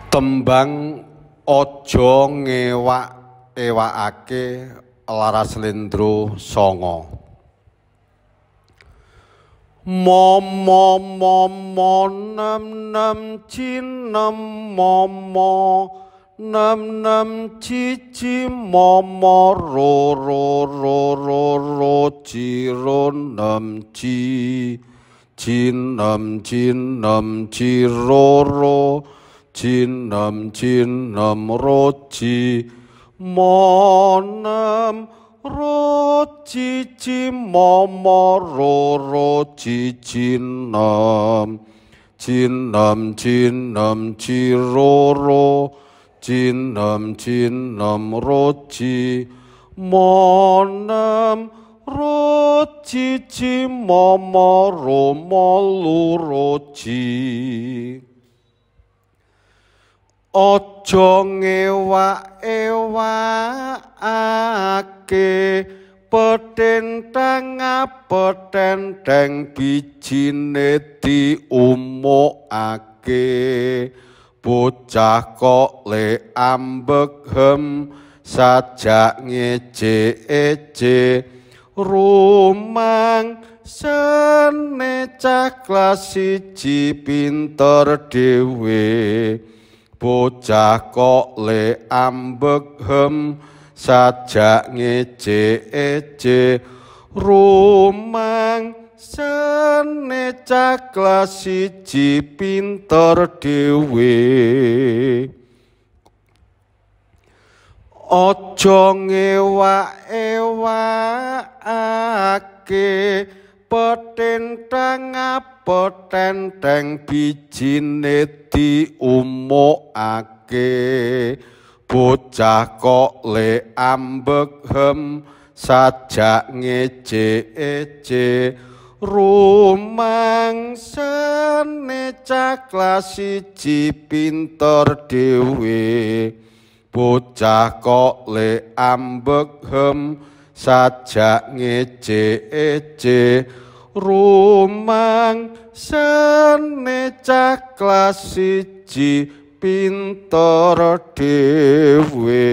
Tembang aja ngewak-ewakake laras slendro 9. Momo momo nem nem cinem momo nem nem cici momo ro ro ro ro ro ciro nem ci cinem cinem ciro ro cinem cinem ro ci mo nem ro cici momo ro ro cici nem cinem cinem ciro ro cinem cinem ro ci mo nem ro cici momo ro mo lu ro ci. Aja ngewak-ewakake petentang petenteng bijine diumukake bocah kok le ambek hem sajak ngece-ece rumang sene cah kelas 1 pinter dhewe bocah kok le ambek hem sajak ngece-ece rumang sene cah kelas 1 pinter dhewe. Aja ngewak-ewakake petentang petenteng bijine diumukake bocah kok le ambek hem sajak ngece-ece rumang sene cah kelas 1 pinter dhewe bocah kok le ambek hem sajak ngece-ece rumang sene cah kelas 1 pinter dhewe.